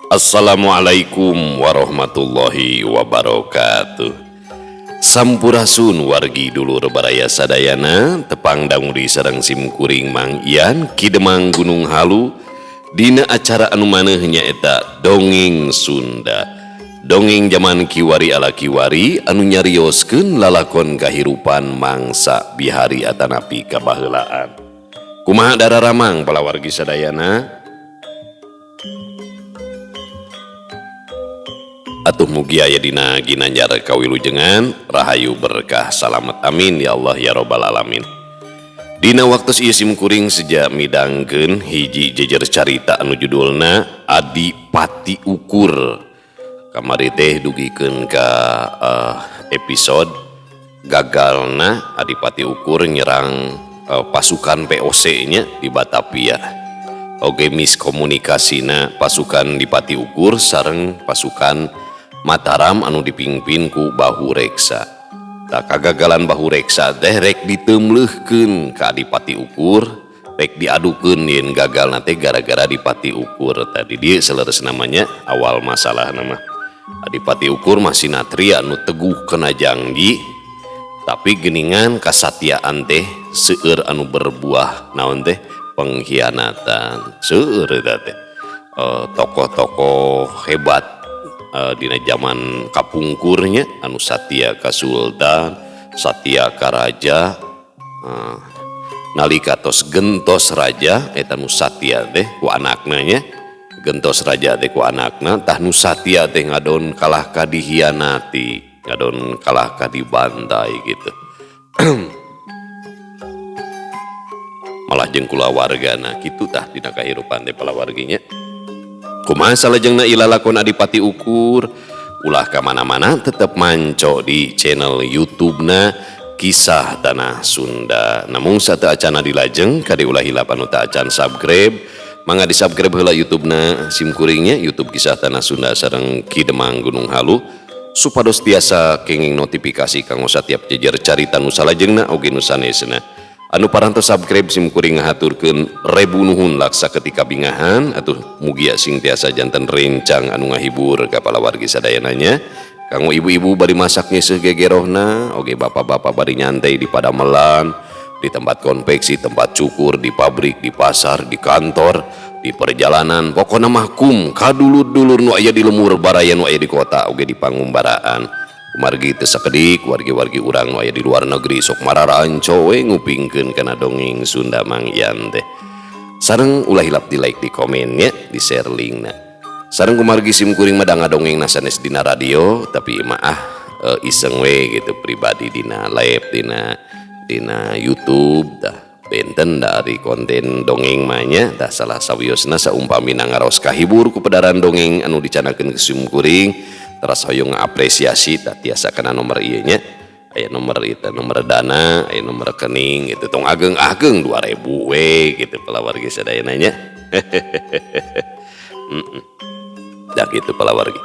Assalamualaikum warahmatullahi wabarakatuh. Sampurasun wargi dulur baraya sadayana, tepang dangu deui sareng sim kuring Mang Ian Ki Demang Gunung Halu dina acara anu maneh nyaeta Dongeng Sunda. Dongeng zaman kiwari ala kiwari anu nyarioskeun lalakon kahirupan mangsa bihari atanapi kabaheulaan. Kumaha dararamang palawargi sadayana? Atuh mugi aya dina ginanjar kawilujengan, rahayu berkah salamet, amin ya Allah ya robbal alamin. Dina waktu ieu sim kuring seja midangkeun hiji jejer carita anu judulna Adipati Ukur. Kamari teh dugikeun ka episode gagalna Adipati Ukur nyerang pasukan POC-nya di Batavia. Oge miskomunikasina pasukan Dipati Ukur sareng pasukan Mataram anu dipimpin ku Bahureksa. Tak kagagalan Bahureksa teh rek diteumleuhkeun ka Adipati Ukur, rek diadukeun yen gagal teh gara-gara Adipati Ukur. Tadi dia seleres namanya awal masalah nama. Adipati Ukur masih natria anu teguh kena janji, tapi geningan kasatiaan teh seueur anu berbuah naon teh pengkhianatan. Seueur eta teh tokoh-tokoh hebat dina zaman kapungkurnya anu satia ka sultan, satia ka raja, nalika tos gentos raja eta nu satia teh ku anakna nya, gentos raja teh ku anakna, tah nu satia teh ngadon kalah ka dihianati, ngadon kalah ka dibantai gitu. Malah jeung kulawargana kitu tah dina kahirupan teh palawarginya. Kumaha salajengna ilalakon Adipati Ukur? Ulah ka mana-mana, tetep manco di channel YouTube-na Kisah Tanah Sunda. Namun sateuacana dilajeng kade ulah hilap anu teu acan subscribe, mangga di-subscribe heula YouTube-na sim kuringnya, YouTube Kisah Tanah Sunda sareng Ki Demang Gunung Halu, supados tiasa kenging notifikasi kanggo satiap jejer carita nu salajengna oge nu sanesna. Anu parantos subscribe sim kuring ngahaturkeun rebu nuhun laksa ketika bingahan, atuh mugia sing tiasa janten rencang anu ngahibur ka palawargi sadayananya. Kanggo ibu-ibu bari masak nyeuseuh gegerohna, oge bapak-bapak bari nyantai di padamelan, di tempat konveksi, tempat cukur, di pabrik, di pasar, di kantor, di perjalanan, pokona mah kum kadulur-dulur nu aya di lemur baraya nu aya di kota oge di pangumbaraan. Kumargi teu sakedik wargi-wargi urang nu aya di luar negeri sok mararanco we ngupingkeun kana dongeng Sunda Mang Ian teh. Sareng ulah hilap di like, di komen nya, di share linkna. Sareng kumargi sim kuring mah da ngadongeng sanes dina radio, tapi mah iseng we gitu pribadi dina live dina YouTube dah benten dari konten dongeng mah nya. Dah salah sawiosna saumpamina ngaraos kahibur ku pedaran dongeng anu dicanakeun ku sim kuring, teras hoyong ngapresiasi tah tiasa kana nomor ieu nya, aya nomor itu, nomor dana, aya nomor rekening gitu, tong ageng-ageng 2000 we gitu palawargi sadayana nya. Dah gitu palawargi.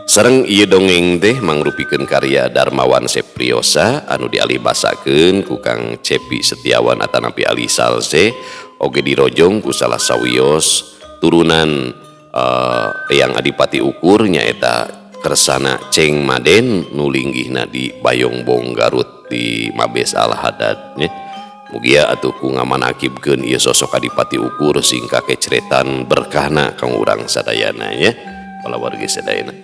Sareng ieu dongeng teh mangrupikeun karya Darmawan Sepriosa anu dialihbasakeun ku Kang Cepi Setiawan atanapi Ali Salse, oge dirojong ku salah sawios turunan yang Adipati Ukur nyaeta Kersana Ceng Maden nu linggihna di Bayongbong Garut di Mabes Al Haddad nya. Mugia atuh ku ngamanakibkeun ieu sosok Adipati Ukur sing kakecretan berkahna kanggo urang sadayana nya, palawargi sadayana.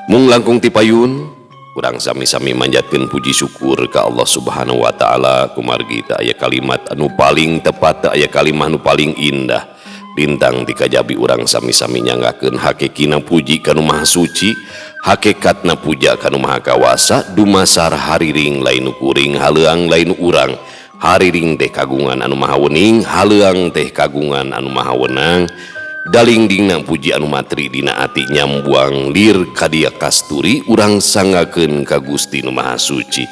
Mung langkung ti payun urang sami-sami manjatkeun puji syukur ka Allah Subhanahu wa taala kumargi teu aya kalimat anu paling tepat, teu aya kalimah anu paling indah lintang ti kajabi urang sami-sami nyanggakeun hakikina puji ka nu Maha Suci, hakikatna puja ka nu Maha Kawasa, dumasar hariring lain nu kuring, haleuang lain nu urang. Hariring teh kagungan anu Maha Wening, haleuang teh kagungan anu Maha Wenang. Dalingdingna puji anu matri dina ati nyambuang lir kadia kasturi urang sanggakeun ka Gusti nu Maha Suci.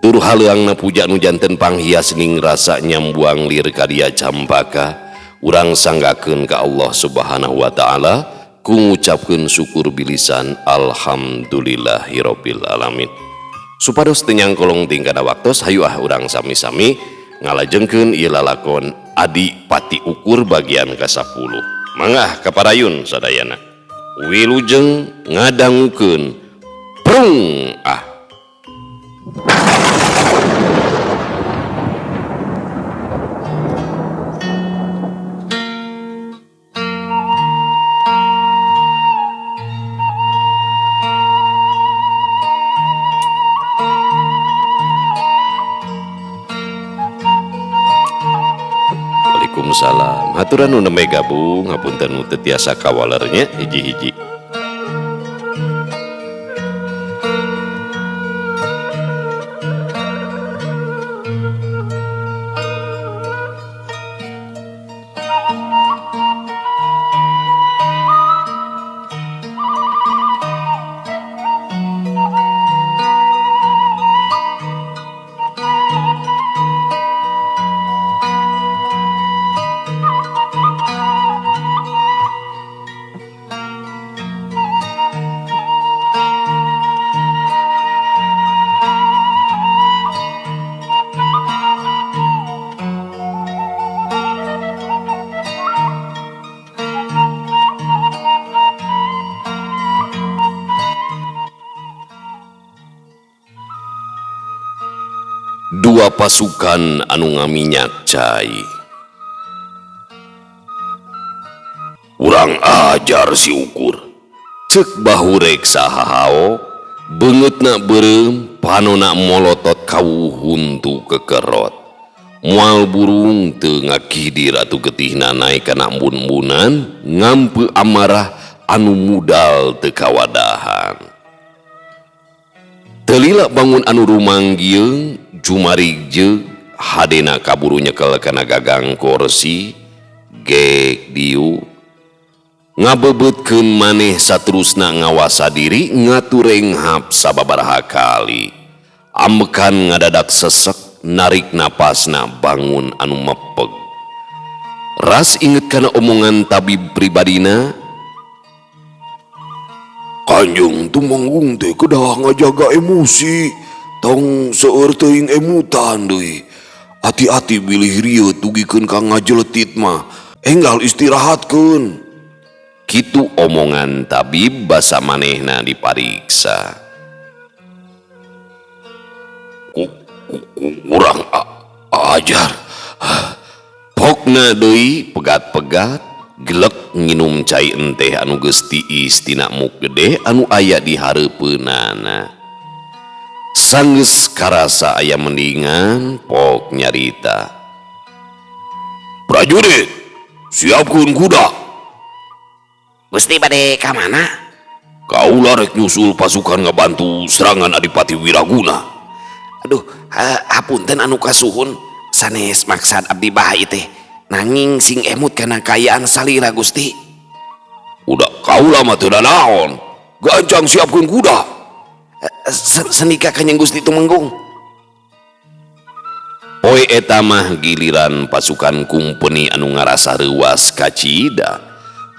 Tur haleuangna puja anu janten panghias ning rasa nyambuang lir kadia campaka urang sanggakeun ka Allah Subhanahu wa taala ku ngucapkeun syukur bilisan alhamdulillahirabbil alamin. Supados teu nyangkolong tingkana waktos, hayu ah urang sami-sami ngalajengkeun ieu lalakon Adipati Ukur bagian ka-10. Mangga kaparayun sadayana. Wilujeng ngadangukeun prung ah. Waalaikumsalam. Haturan nu nembe gabung, hapunten nu teu tiasa kawalernya hiji-hiji. Dua pasukan anu ngaminyak cai. Urang ajar si Ukur. Cek Bahurek sahahao, beungeutna beureum, panona molotot kawuh huntu kekerot. Moal burung teu ngakidir atuh getihna naek kana embun-embunan, ngampeu amarah anu mudal teu kawadahan. Teu lila bangun anu rumanggieung, jumarig jeung hadena kaburu nyekel kana gagang kursi, gek diu. Ngabebeutkeun maneh saterusna ngawasa diri ngaturenghap sababaraha kali. Ambekan ngadadak sesek, narik napasna bangun anu mepeg. Ras inget kana omongan tabib pribadina, Kanjeng Tumenggung teh kedah ngajaga emosi, tong seueur teuing emutan deui. Hati-hati bilih rieut dugikeun ka ngajeletit mah, enggal istirahatkeun. Kitu omongan tabib basa manehna dipariksa. Kurang ajar. Pokna deui pegat-pegat, gelek nginum cai enteh anu geus tiis tina muk gede anu aya di hareupeunana. Sanggeus karasa aya mendingan, pok nyarita. Prajurit, siapkeun kuda. Gusti bade ka mana? Kaula rek nyusul pasukan ngabantu serangan Adipati Wiraguna. Aduh, hapunten anu kasuhun, sanes maksad abdi bah ieu teh. Nanging sing emut kana kaayaan salira Gusti. Udah kaula mah teu naon. Gancang siapkeun kuda. Sendika kanjeng Gusti Tumenggung. Poe eta mah giliran pasukan kumpeni anu ngarasa reuas kacida.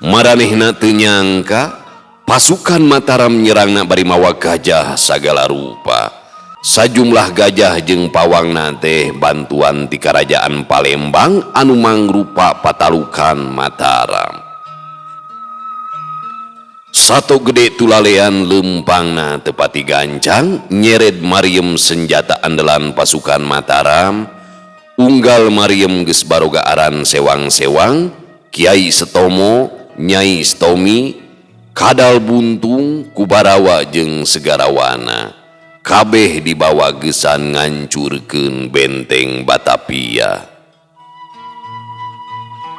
Maranehna teu nyangka pasukan Mataram nyerangna bari mawa gajah sagala rupa. Sajumlah gajah jeung pawangna teh bantuan ti Karajaan Palembang anu mangrupa patalukan Mataram. Sato gede tulalean lempangna tepati gancang nyered mariem senjata andalan pasukan Mataram. Unggal mariem geus baroga aran sewang-sewang, Kiai Setomo, Nyai Stomi, Kadal Buntung, Kubarawa jeung Segarawana. Kabeh dibawa gesan ngancurkeun benteng Batavia.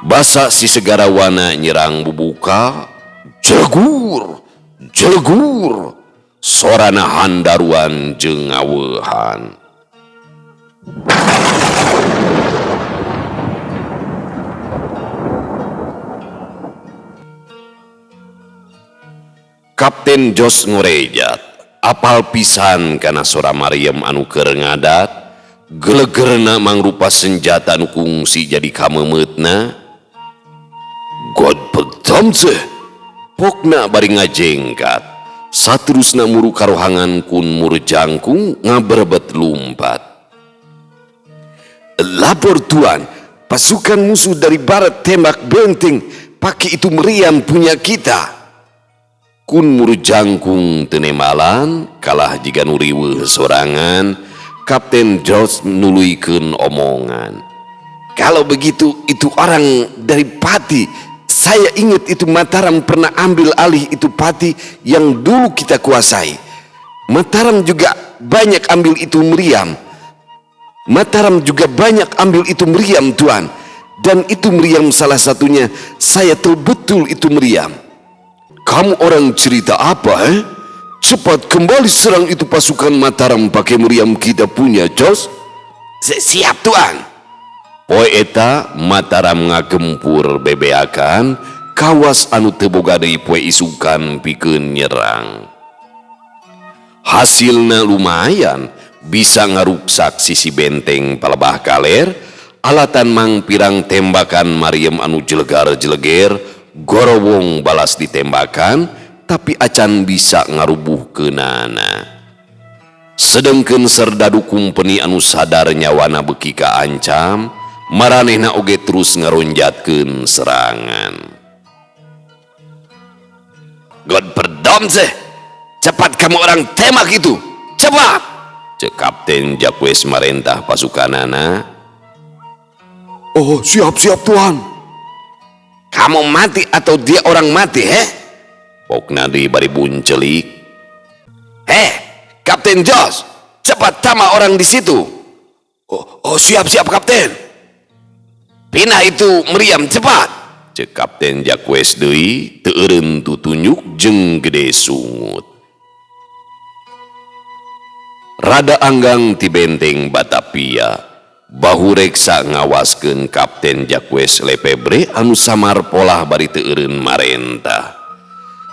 Basa si Segarawana nyerang bubuka, jelegur, jelegur, sorana handaruan jeung ngaweuhan. Kapten Jos ngorejat, apal pisan kana sora Maryam anu keur ngadat, gelegerna mangrupa senjata nu kungsi jadi kameumeutna. God betamse, pokna bari ngajengkat, saterusna muru karohangan kun murjangkung ngaberebet lumpat. Lapor tuan, pasukan musuh dari barat tembak benteng, Pakai itu meriam punya kita. Kun murjangkung teu nembalan kalah jiga nu riweuh sorangan. Kapten George nuluykeun omongan. Kalau begitu itu orang dari Pati. Saya ingat itu Mataram pernah ambil alih itu Pati yang dulu kita kuasai. Mataram juga banyak ambil itu meriam. Mataram juga banyak ambil itu meriam, Tuan. Dan itu meriam salah satunya. Saya tahu betul itu meriam. Kamu orang cerita apa, eh? Cepat kembali serang itu pasukan Mataram pakai meriam kita punya, Jos. Siap, Tuan. Poe eta Mataram ngagempur bebeakan kawas anu teu boga deui poe isukan pikeun nyerang. Hasilna lumayan, bisa ngaruksak sisi benteng palebah kaler, alatan mangpirang tembakan mariem anu jelegar-jeleger, gorowong balas ditembakan, tapi acan bisa ngarubuhkeunana. Sedengkeun serdadu kumpeni anu sadar nyawana beuki kaancam, maranehna oge terus ngaronjatkeun serangan. Godverdomse, cepat kamu orang tembak itu, cepat! Cek Kapten Jacques marentah pasukanana. Oh, siap-siap, Tuan. Kamu mati atau dia orang mati, he? Pokna deui bari buncelik. Heh, Kapten Jos, cepat tama orang di situ. Oh, siap-siap, Kapten. Pindah itu meriam cepat. Cek Kapten Jacques deui teu eureun tutunjuk jeung gede sungut. Rada anggang ti benteng Batavia. Bahureksa ngawaskeun Kapten Jacques Lefebvre anu samar polah bari teu eureun marentah.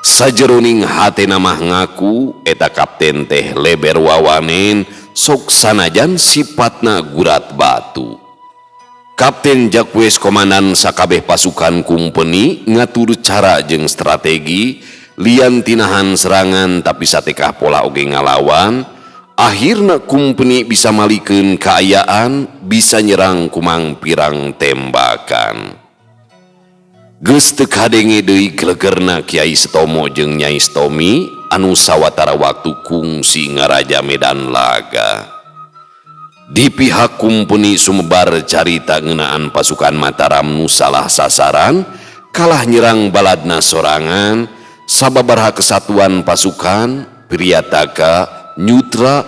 Sajeroning hatena mah ngaku eta kapten teh leber wawanen sok sanajan sipatna gurat batu. Kapten Jacques komandan sakabeh pasukan kumpeni ngatur cara jeung strategi lian tinahan serangan tapi satekah pola oge ngalawan. Akhirna kumpeni bisa malikeun kaayaan, bisa nyerang kumang pirang tembakan. Geus teu kadenge deui gelegerna Kiai Setomo jeung Nyai Stomi anu sawatara waktu kungsi ngaraja medan laga. Di pihak kumpeni sumebar carita ngeunaan pasukan Mataram nu salah sasaran, kalah nyerang baladna sorangan, sababaraha kesatuan pasukan, Priyataka, Nyutra,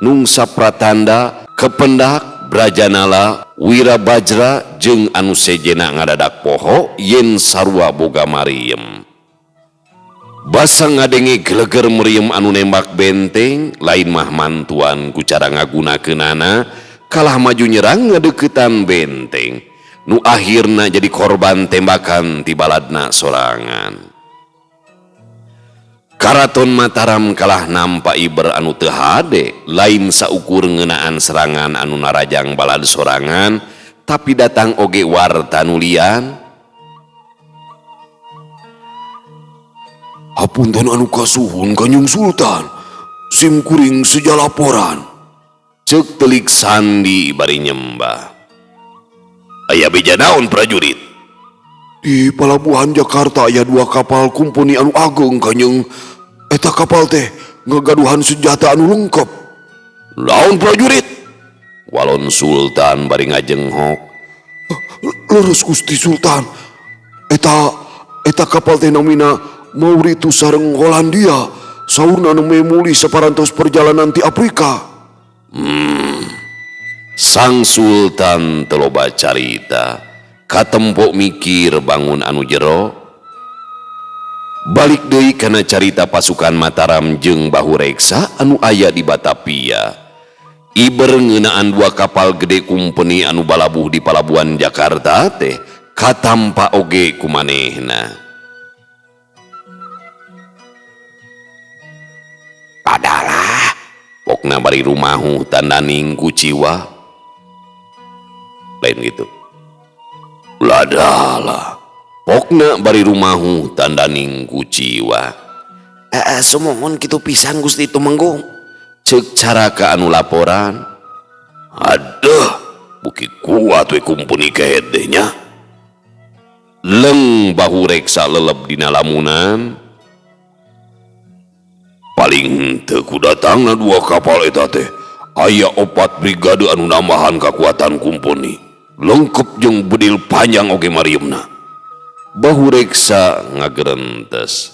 Nungsa Pratanda, Kependak, Brajanala, Wirabajra jeung anu sejena ngadadak poho yen sarua boga mariem. Basa ngadenge geleger meriem anu nembak benteng, lain mah mantuan ku cara ngagunakeunana, kalah maju nyerang ngadeukeutan benteng, nu akhirna jadi korban tembakan ti baladna sorangan. Karaton Mataram kalah nampa iber anu teu hade, lain saukur ngeunaan serangan anu narajang balad sorangan, tapi datang oge warta nu lian. Hapunten anu kasuhun Kanjeng Sultan, sim kuring seja laporan. Ceuk telik sandi bari nyembah. Aya beja naon prajurit? Di pelabuhan Jakarta aya 2 kapal kumpeni anu ageng Kanjeng. Eta kapal teh ngagaduhan senjata anu lengkap. Laun prajurit? Walon Sultan bari ngajenghok. Leres Gusti Sultan. Eta kapal teh namina Mauritius sareng Hollandia. Saurna nu mulih saparantos perjalanan ti Afrika. Sang Sultan teu loba carita, katempok mikir bangun anu jero. Balik deui kana carita pasukan Mataram jeung Bahureksa anu aya di Batavia. Iber ngeunaan 2 kapal gede kumpeni anu balabuh di palabuhan Jakarta teh katampa oge ku manehna. Padalah pokna bari rumahu tandaning kuciwa. Lain gitu. Ladalah pokna bari rumahu tandaning kuciwa. Sumuhun kitu pisan Gusti Tumenggung. Ceuk caraka anu laporan. Aduh, buki kuat we kumpuni kehed deh nya. Leng Bahureksa leleb dina lamunan. Paling henteu ku datangna dua kapal eta teh aya 4 brigade anu nambahan kakuatan kumpeni. Lengkep jeung bedil panjang oge mariemna. Bahureksa ngagerentes.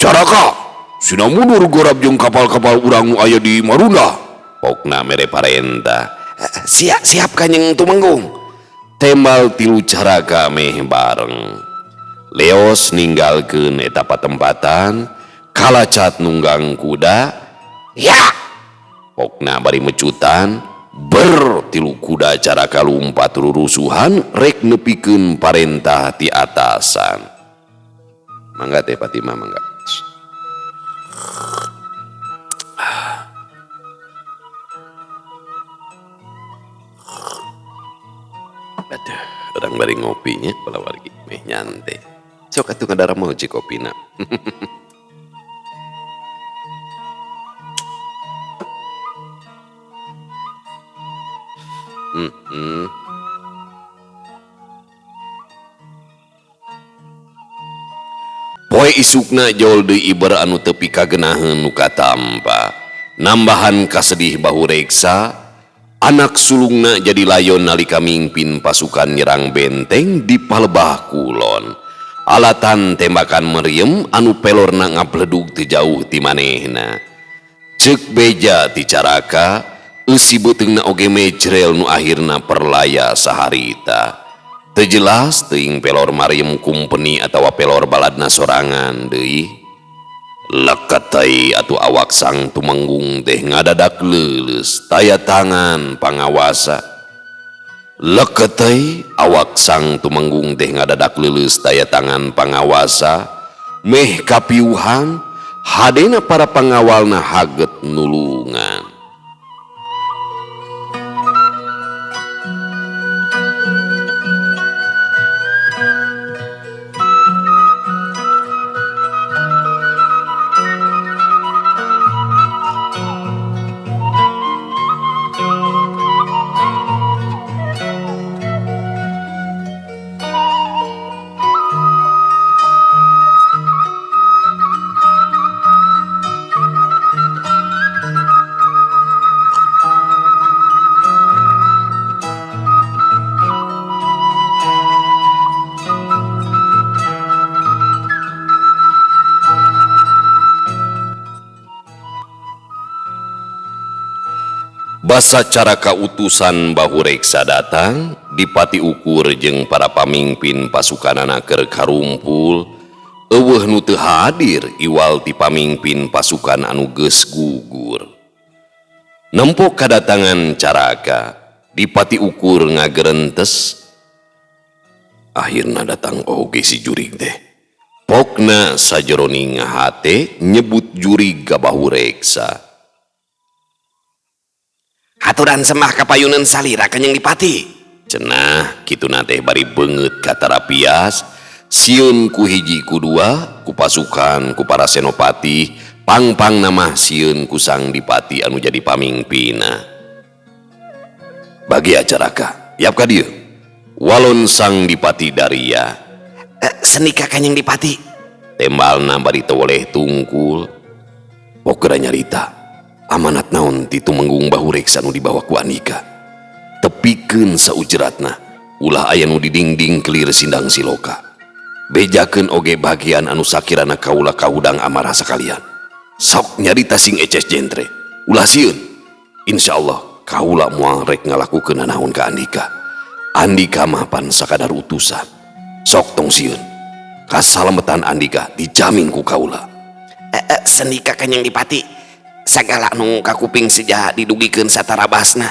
Caraka, sina mundur gorap jeung kapal-kapal urang nu aya di Marunda. Pokna mere parenta. Siap Kanjeng Tumenggung. Tembal 3 caraka meh bareng. Leos ninggalkeun eta patempatan, kalacat nunggang kuda. Ya! Pokna bari mecutan, ber 3 kuda caraka lumpat rurusuhan rek nepikeun parentah ti atasan. Mangga teh Fatimah mangga. Aduh, orang bari ngopinya palawargi meh nyantai. Sok atuh ngadara mau cik kopina. Poe isukna jol deui iber anu tepi kagenaheun nu katampa. Nambahan kasedih Bahureksa, anak sulungna jadi layon nalika mingpin pasukan nyerang benteng di Palebah Kulon. Alatan tembakan meriem anu pelorna ngabledug teu jauh ti manehna. Ceuk beja ti caraka, eusi beuteungna oge mejrel nu akhirna perlaya saharita. Teu jelas teuing pelor mariem kumpeni atawa pelor baladna sorangan deui. Lekatai atuh awak sang tumenggung teh ngadadak leuleus taya tangan pangawasa. Lekatai awak sang tumenggung teh ngadadak leuleus taya tangan pangawasa. Meh kapiuhan hadena para pangawalna haget nulungan. Basa cara kautusan Bahureksa datang, Dipati Ukur jeung para pamimpin pasukanana keur karumpul, eueuh nu teu hadir iwal ti pamimpin pasukan anu geus gugur. Nempo kadatangan Caraka, Dipati Ukur ngagerentes. Akhirna datang oge si jurig teh. Pokna sajeroning hate nyebut jurig ka Bahureksa. Haturan sembah kapayunan salira Kanjeng Dipati. Cenah kituna teh bari beungeut katarapias, sieun ku hiji ku dua, ku pasukan ku para senopati, pangpang namah sieun ku sang dipati anu jadi pamingpina. Bagi acaraka, yap ka dieu. Walon sang dipati daria. Senika Kanjeng Dipati. Tembalna bari teu woleh tungkul. Pokra nyarita. Amanat naon ti Tumenggung Bahureksa nu dibawa ku Andika. Tepikeun saujratna, ulah aya nu didingding kelir sindang siloka. Bejakeun oge bagian anu sakirana kaula kahudang amarah sakalian. Sok nyarita sing eces jentre, ulah sieun. Insyaallah kaula moal rek ngalakukeun nanaon ka Andika. Andika mah pan sakadar utusan. Sok tong sieun. Kasalametan Andika dijamin ku kaula. Sendika Kanjeng Dipati. Sagala nu kakuping seja didugikeun satarabasna,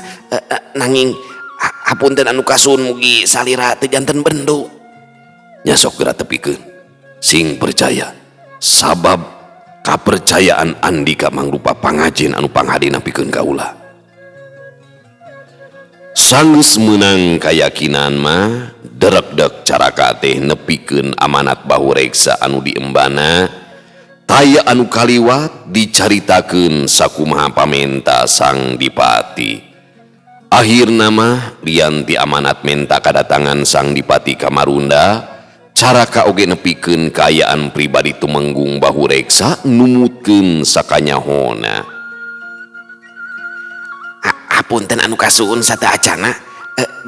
nanging hapunten anu kasun mugi salira teu janten bendu. Nya sok geura tepikeun. Sing percaya sabab kapercayaan Andika mangrupa pangajin anu panghadina pikeun kaula. Sanggeus meunang kayakinan mah derekdek caraka teh nepikeun amanat Bahureksa anu diembana. Taya anu kaliwat dicaritakeun sakumaha pamenta sang dipati. Akhirna mah lian ti amanat menta kadatangan Sang Dipati ka Marunda, Caraka oge nepikeun kaayaan pribadi Tumenggung Bahureksa numutkeun sakanyahona. Apunten anu kasuhun sateuacana,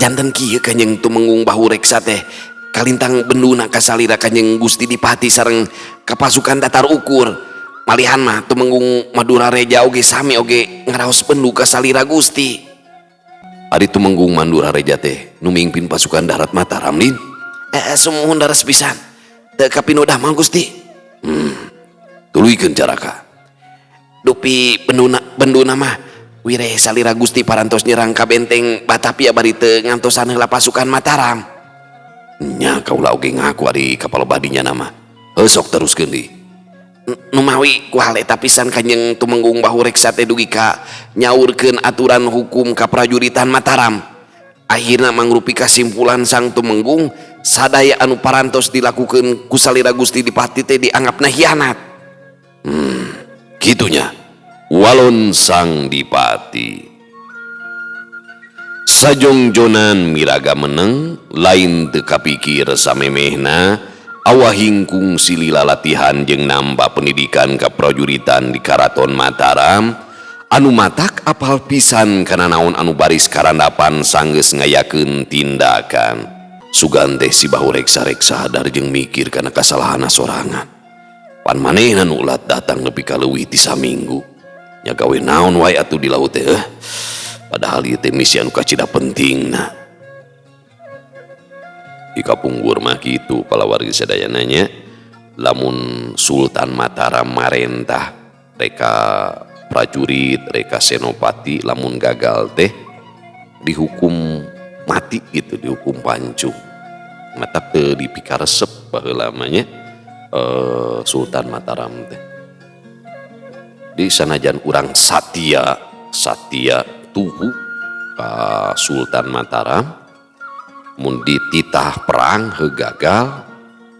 janten kieu Kanjeng Tumenggung Bahureksa teh kalintang benduna ka salira Kanjeng Gusti Dipati sareng ka pasukan Tatar Ukur. Malihan mah Tumenggung Madura Reja oge sami oge ngaraos bendu ka salira Gusti. Ari Tumenggung Mandura Reja teh nu mingpin pasukan darat Mataram lin? Sumuhun daras pisan. Teu kapinodah mah Gusti. Tuluykeun Caraka. Dupi benduna mah wireh salira Gusti parantos nyerang ka benteng Batavia bari teu ngantosan heula pasukan Mataram. Nya kaula oge ngaku ari kapal badinya nama. Heuh sok teruskeun deui. Numawi ku hal eta pisan Kanjeng Tumenggung Bahureksa teh dugi ka nyaurkeun aturan hukum ka prajuritan Mataram. Akhirna mangrupi kasimpulan Sang Tumenggung sadaya anu parantos dilakukeun ku salira Gusti Dipati teh dianggapna hianat. Kitunya walon Sang Dipati. Sajongjonan miraga meneng lain teu kapikir samemehna awahing kungsi lila latihan jeung nambah pendidikan kaprajuritan di Karaton Mataram anu matak apal pisan kana naon anu baris karandapan sanggeus ngayakeun tindakan. Sugan teh si Bahureksa-reksa sadar jeung mikir kana kasalahanna sorangan. Pan manehna nu ulat datang nepi ka leuwih ti saminggu. Nya gawe naon wae atuh di laut teh. Padahal ieu teh misi anu kacida pentingna. Di kapungkur mah kitu palawargi sadayana nya. Lamun Sultan Mataram marentah reka prajurit, reka senopati lamun gagal teh dihukum mati gitu, dihukum pancung. Mata teu dipikaresep baheula mah nya, Sultan Mataram teh. Di sanajan urang satia tuhu ka Sultan Mataram, mun dititah perang heuh gagal,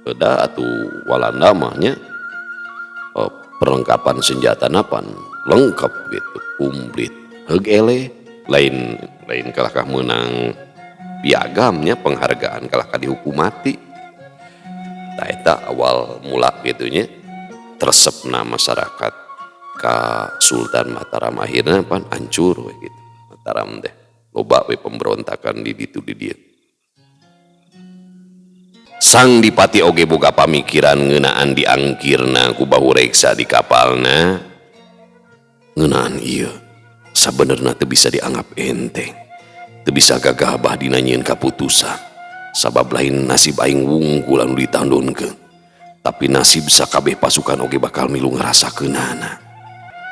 beda atuh Walanda mah nya, perlengkapan senjatana pan lengkap gitu, komplit. Heug eleh lain kalahkah meunang piagamnya penghargaan kalahkah dihukum mati. Tah eta awal mula gitu nya teresepna masyarakat ka Sultan Mataram akhirna pan hancur we gitu. Mataram teh loba we pemberontakan di ditu di dieu. Sang Dipati oge boga pamikiran ngeunaan diangkirna ku Bahureksa di kapalna. Ngeunaan ieu sabenerna teu bisa dianggap enteng. Teu bisa gagabah dina nyieun kaputusan. Sabab lain nasib aing wungkul anu ditandonkeun. Tapi nasib sakabeh pasukan oge bakal milu ngarasakeunana.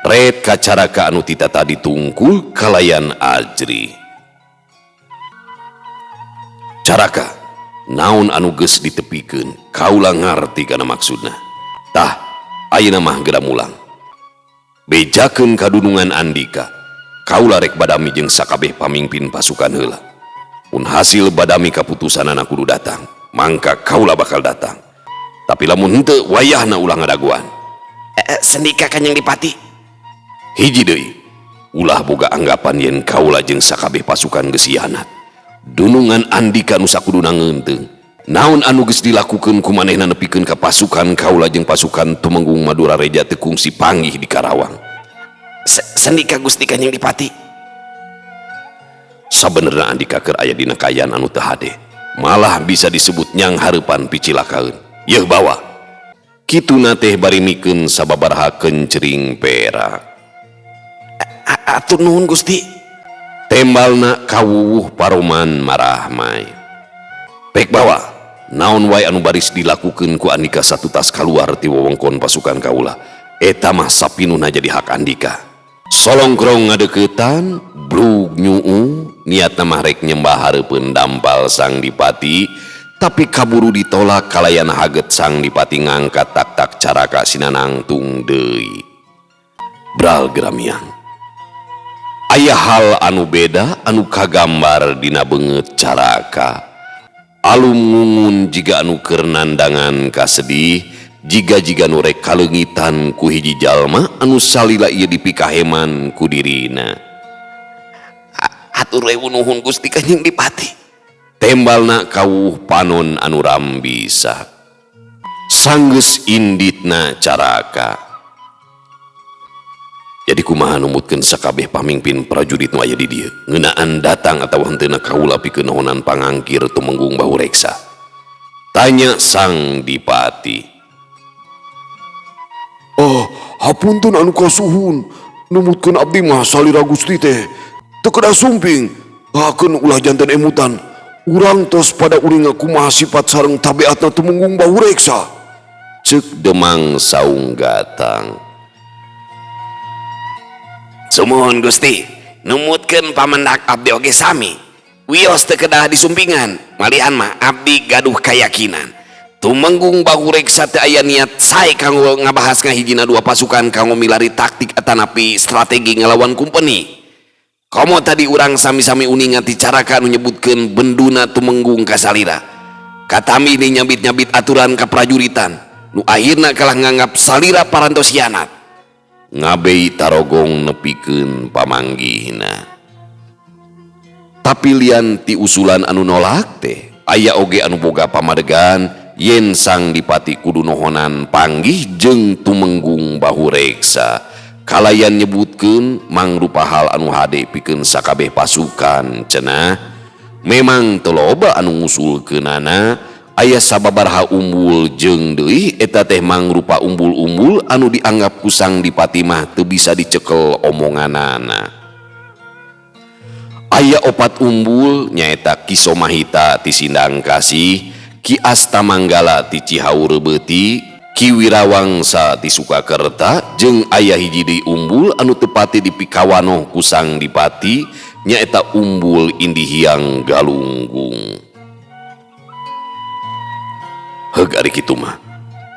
Ret kacaraka anu tita tadi tungkul kalayan ajri. Caraka naon anu geus ditepikeun kaula ngarti kana maksudna. Tah ayeuna mah geura mulang. Bejakeun kadunungan Andika. Kaula rek badami jeung sakabeh pamingpin pasukan heula. Mun hasil badami kaputusanana kudu datang, mangka kaula bakal datang. Tapi lamun henteu wayahna ulah ngadaguan. Sendika Kanjeng Dipati. Hiji deui, ulah boga anggapan yen kaula jeung sakabeh pasukan geus hianat. Dunungan Andika nu sakuduna ngeunteung. Naon anu geus dilakukeun ku manehna nepikeun ka pasukan kaula jeung pasukan Tumenggung Madura Reja teu kungsi panggih di Karawang. Sendika Gusti Kanjeng Dipati. Sabenerna Andika keur aya dina kaayaan anu teu hade, malah bisa disebut nyang hareupan picilakaeun. Yeuh bawa. Kituna teh bari mikeun sababaraha kencring perak. Atur nuhun Gusti. Tembalna kawuwuh paroman marahmai. Pek bawa, naon wae anu baris dilakukeun ku Andika satutas kaluar ti wewengkon pasukan kaula. Eta mah sapinuna jadi hak Andika. Solongkrong ngadeuketan, brug nyuu, niatna mah rek nyembah hareupeun dampal Sang Dipati, tapi kaburu ditolak kalayan haget Sang Dipati ngangkat tak-tak caraka sinanangtung deui. Bral geramiang. Aya hal anu beda anu kagambar dina beungeut caraka. Alum ngungun jiga anu keur nandangan kasedih, jiga-jiga nu rek kaleungitan ku hiji jalma anu salila ieu dipikaheman ku dirina. Hatur ribu nuhun Gusti Kanjeng Dipati. Tembalna kawuh panon anu rambisa. Sanggeus inditna caraka. Jadi kumaha numutkeun sakabeh pamingpin prajurit nu aya di dieu ngeunaan datang atawa henteuna kaula pikeun nohonan pangangkir Tumenggung Bahureksa. Tanya Sang Dipati. Oh, hapunten anu kasuhun. Numutkeun abdi mah salira Gusti teh. Teu kedah sumping. Hakeun ulah janten emutan. Urang tos pada uninga kumaha sifat sareng tabiatna Tumenggung Bahureksa. Cek Demang Saunggatang. Sumuhun Gusti, numutkeun pamendak abdi oge sami. Wios teu kedah disumpingan, malihan mah abdi gaduh kayakinan. Tumenggung Bahureksa teu aya niat sae kanggo ngabahas ngahijina dua pasukan kanggo milari taktik atanapi strategi ngalawan kumpeni. Komo tadi urang sami-sami uninga ti caraka anu nyebutkeun benduna Tumenggung ka salira. Katami ni nyabit-nyabit aturan kaprajuritan, nu akhirna kalah nganggap salira parantos hianat. Ngabei Tarogong nepikeun pamanggihna. Tapi lian ti usulan anu nolak teh aya oge anu boga pamadegan yen Sang Dipati kudu nohonan panggih jeung Tumenggung Bahureksa. Kalayan nyebutkeun mangrupa hal anu hade pikeun sakabeh pasukan cenah. Memang teu loba anu ngusulkeunana, aya sababaraha umbul jeung deui eta teh mangrupa umbul-umbul anu dianggap ku Sang Dipati mah teu bisa dicekel omonganana. Aya opat umbul nyaeta Ki Somahita ti Sindang Kasih, Ki Astamanggala ti Cihaurbeuti, Ki Wirawangsa ti Sukakerta, jeung aya hiji deui umbul anu tepati dipikawanoh ku Sang Dipati nyaeta umbul Indihiang Galunggung. Heug ari kitu mah,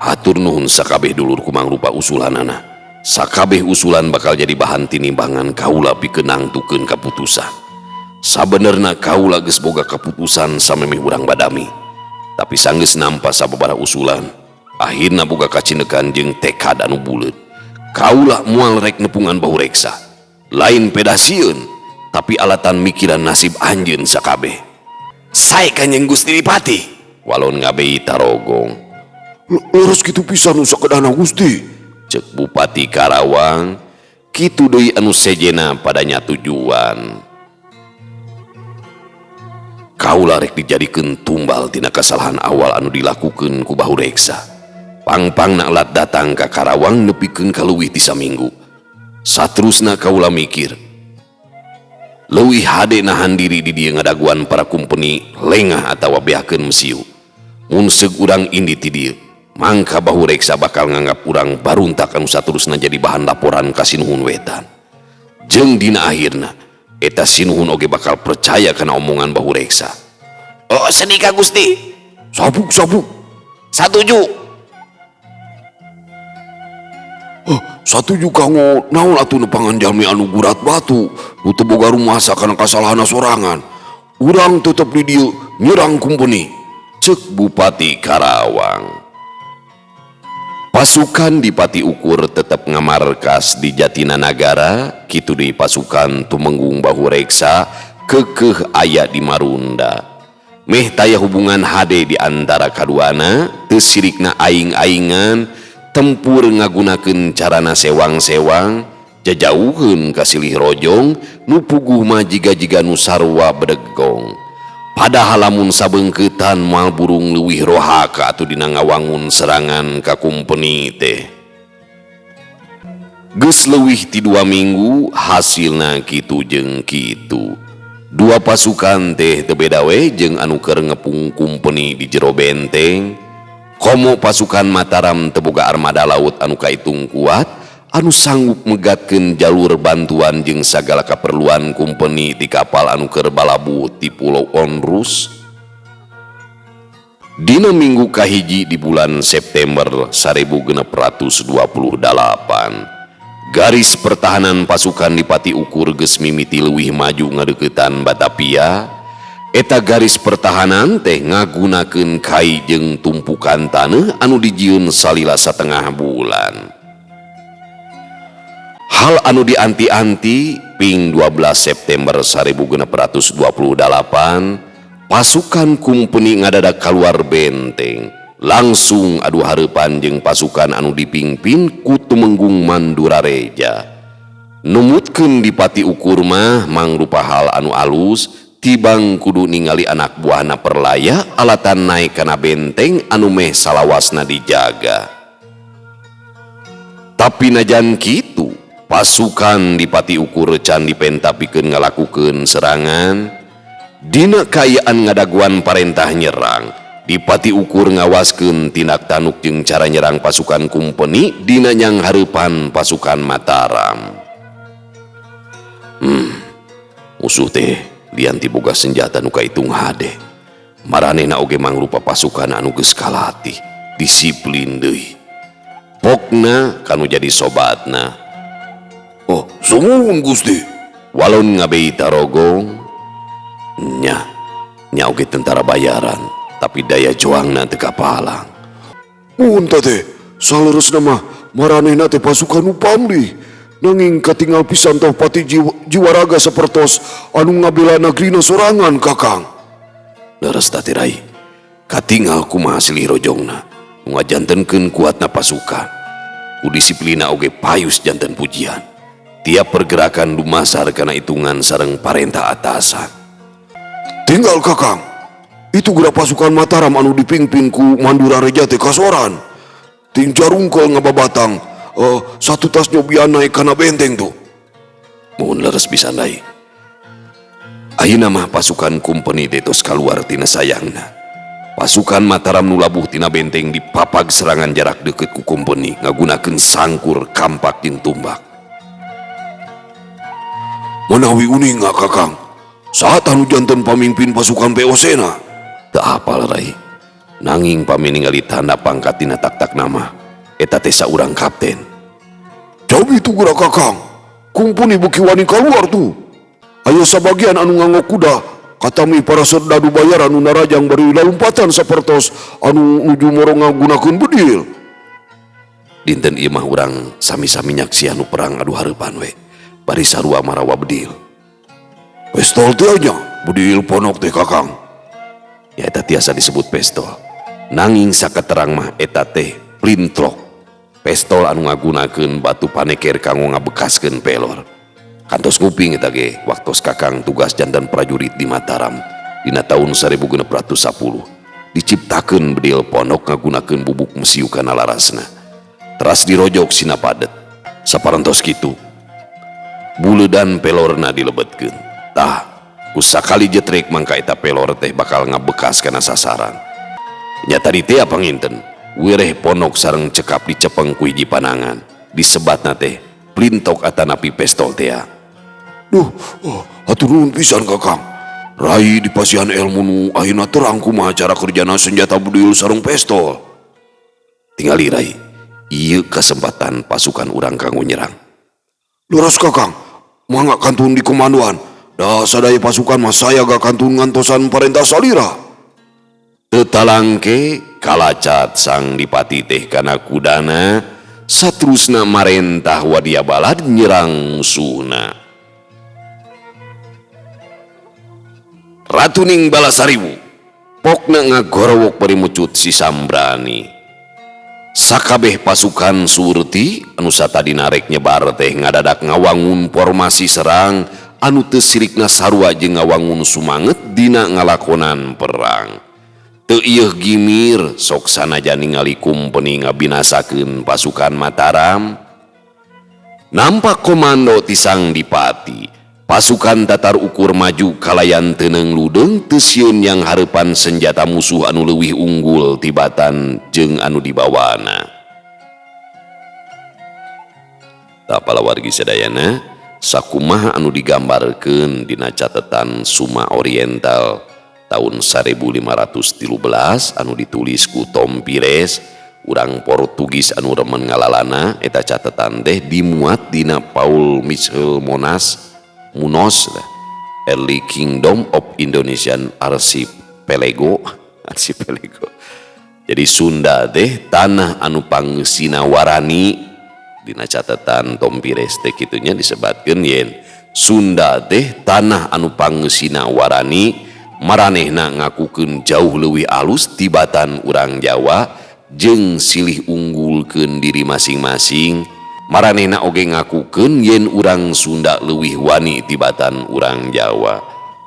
hatur nuhun sakabeh dulur kumangrupa usulanana. Sakabeh usulan bakal jadi bahan tinimbangan kaula pikeun nangtukeun kaputusan. Sabenerna kaula geus boga kaputusan samemeh urang badami. Tapi sanggeus nampa sababaraha usulan, akhirna boga kacinekan jeung tekad anu buleut. Kaula moal rek nepungan Bahureksa. Lain peda sieun, tapi alatan mikiran nasib anjeun sakabeh. Sae Kanjeng Gusti Dipati. Walon ngabei Tarogong. Leres kitu pisan nu sakedahna Gusti. Cek Bupati Karawang, kitu deui anu sejena padanya tujuan. Kaula rek dijadikeun tumbal tina kasalahan awal anu dilakukeun ku Bahureksa. Pangpangna lat datang ka Karawang nepikeun ka leuwih ti saminggu. Saterusna kaula mikir, leuwih hade nahan diri di dieu ngadaguan para kumpeni lengah atawa beakeun mesiu. Mun seug urang indi ti dieu, mangka Bahureksa bakal nganggap urang baruntak anu saterusna jadi bahan laporan ka Sinuhun Wetan. Jeung dina akhirna eta Sinuhun oge bakal percaya kana omongan Bahureksa. Oh, sedika Gusti. Sabuk, sabuk. Satuju. Oh, satuju kanggo naon atuh nepangan jalmi anu gurat batu, nu teu boga rumasa kana kasalahana sorangan. Urang tetep di dieu nyerang kumpeni. Cek Bupati Karawang. Pasukan Dipati Ukur tetep ngamarkas di Jatinanagara, kitu deui pasukan Tumenggung Bahureksa keukeuh aya di Marunda. Meh taya hubungan hade di antara kaduana, teu sirikna aing-aingan, tempur ngagunakeun carana sewang-sewang, jajauheun ka silih rojong, nu puguh mah jiga-jiga nu sarua bedegong. Padahal lamun sabeungkeutan moal burung leuwih rohaka atuh dina ngawangun serangan ka kumpeni teh. Geus leuwih ti 2 minggu hasilna kitu jeung kitu. Dua pasukan teh teu beda we jeung anu keur ngepung kumpeni di jero benteng. Komo pasukan Mataram teu boga armada laut anu kaitung kuat, anu sanggup megatkeun jalur bantuan jeung sagala kaperluan kumpeni ti kapal anu keur balabuh ti Pulau Onrus. Dina minggu kahiji di bulan September 1628, garis pertahanan pasukan Dipati Ukur geus mimiti leuwih maju ngadeuketan Batavia. Eta garis pertahanan teh ngagunakeun kai jeung tumpukan taneuh anu dijieun salila satengah bulan. Hal anu dianti-anti ping 12 September 1628 pasukan kumpeni ngadadak kaluar benteng langsung adu hareupan jeung pasukan anu dipingpin ku Tumenggung Mandurareja. Numutkeun Dipati Ukur mah mangrupa hal anu alus tibang kudu ningali anak buahna perlaya alatan naik kana benteng anu meh salawasna dijaga. Tapi najan kitu pasukan Dipati Ukur can dipenta pikeun ngalakukeun serangan. Dina kaayaan ngadaguan parentah nyerang, Dipati Ukur ngawaskeun tindak tanduk jeung cara nyerang pasukan kumpeni dina nyang hareupan pasukan Mataram. Musuh teh lian ti boga senjata nu kaitung hade. Maranehna oge mangrupa pasukan anu geus kalatih, disiplin deui. Pokna kanu jadi sobatna. Oh, sumuhun Gusti. Walon ngabei tarogong. Nya, nya oge tentara bayaran, tapi daya juangna teu kapalang. Muhun teh, saleresna mah maranehna teh pasukan nu pamlih. Nanging katingal pisan toh pati jiwa raga sapertos anu ngabela nagrina sorangan Kakang. Leres teh Rai, katingal kumaha silih rojongna, nu ngajantenkeun kuatna pasukan. Ku disiplina oge payus janten pujian. Tiap pergerakan dumasar kana hitungan sareng parentah atasan. Tinggal Kakang, itu geura pasukan Mataram anu dipimpin ku Mandurareja teh kasoran. Ting jarungkel ngababatang, satu tas nyobian naik kana benteng tuh. Mohon leres pisan Rai. Ayeuna mah pasukan kumpeni teh tos kaluar tina sayangna. Pasukan Mataram nu labuh tina benteng dipapag serangan jarak deukeut ku kumpeni ngagunakeun sangkur, kampak jeung tumbak. Manawi uninga Kakang, saat anu janten pamimpin pasukan VOC na? Teu apal Rai. Nanging pami ningali tanda pangkat dina tak-tak nama, eta teh saurang kapten. Jauh itu geura Kakang, kumpuni beuki wani kaluar tuh. Aya sabagian anu nganggo kuda, katami para serdadu bayaran nu narajang bari lalumpatan sapertos anu nuju moro ngagunakeun bedil. Dinten ieu mah urang sami-sami nyaksian nu perang adu hareupan we. Bari sarua marawa bedil. Pestol teh nya, bedil ponok teh Kakang. Ya eta tiasa disebut pestol. Nanging saketerang mah eta teh plintrok. Pestol anu ngagunakeun batu paneker kanggo ngabekaskeun pelor. Kantos nguping eta ge waktos Kakang tugas janten prajurit di Mataram dina taun 1610. Diciptakeun bedil ponok ngagunakeun bubuk mesiu kana larasna. Teras dirojok sina padet. Saparantos kitu buleudan pelorna dilebetkeun. Tah, ku sakali jetrek mangka eta pelor teh bakal ngabekas kana sasaran. Nya tadi teh panginten, wireh ponok sareng cekap dicepeng ku hiji panangan. Disebatna teh plintok atanapi pestol tea. Duh, oh, hatur nuhun pisan Kakang. Rai dipasihan ilmu nu ayeuna terang kumaha cara kerjana senjata bedil sareng pestol. Tingali Rai, ieu kesempatan pasukan urang kanggo nyerang. Leres Kakang, mangga kantun di komandoan. Da sadaya pasukan mah saya gak kantun ngantosan parentah salira. Teu talangke kalacat sang dipati teh kana kudana, satrusna marentah wadia balad nyerang musuhna. Ratuning Balasariwu pokna ngagorowok bari mucut si Sambrani. Sakabeh pasukan Surti anu satadina rek nyebar teh ngadadak ngawangun formasi serang anu teu sirikna sarua jeung ngawangun sumanget dina ngalakonan perang. Teu ieuh gimir sok sanajan ningali kumpeni ngabinasakeun pasukan Mataram. Nampak komando ti Sang Dipati, pasukan Tatar Ukur maju kalayan teuneung ludeung teu sieun yang hareupan senjata musuh anu leuwih unggul tibatan jeung anu dibawana. Tah palawargi sadayana, sakumaha anu digambarkeun dina catetan Suma Oriental tahun 1513 anu ditulis ku Tom Pires, urang Portugis anu remen ngalalana eta catetan teh dimuat dina Paul Michel Monas Munoz Early Kingdom of Indonesian Archipelago. Archipelago. Jadi Sunda teh tanah anu pangeusina warani. Dina catatan Tom Pires teh kitunya disebatkeun yen Sunda teh tanah anu pangeusina warani maranehna ngakukeun jauh leuwih alus tibatan urang Jawa jeung silih unggulkeun diri masing-masing. Maranehna oge ngakukeun yen urang Sunda leuwih wani tibatan urang Jawa.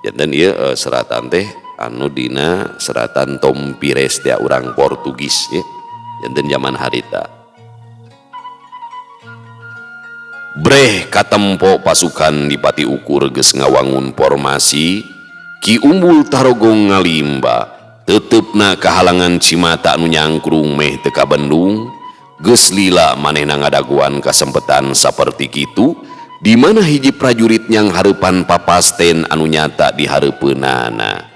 Janten ieu seratan teh anu dina seratan Tom Pires teh urang Portugis ya. Janten zaman harita. Breh katempo pasukan Dipati Ukur geus ngawangun formasi, Ki Umbul Tarogong ngalimba, tetepna kahalangan cimata anu nyangkrung meh teu kabendung, geus lila manehna ngadaguan kasempetan saperti kitu, di mana hiji prajurit nyang hareupan papasten anu nyata di hareupeunana.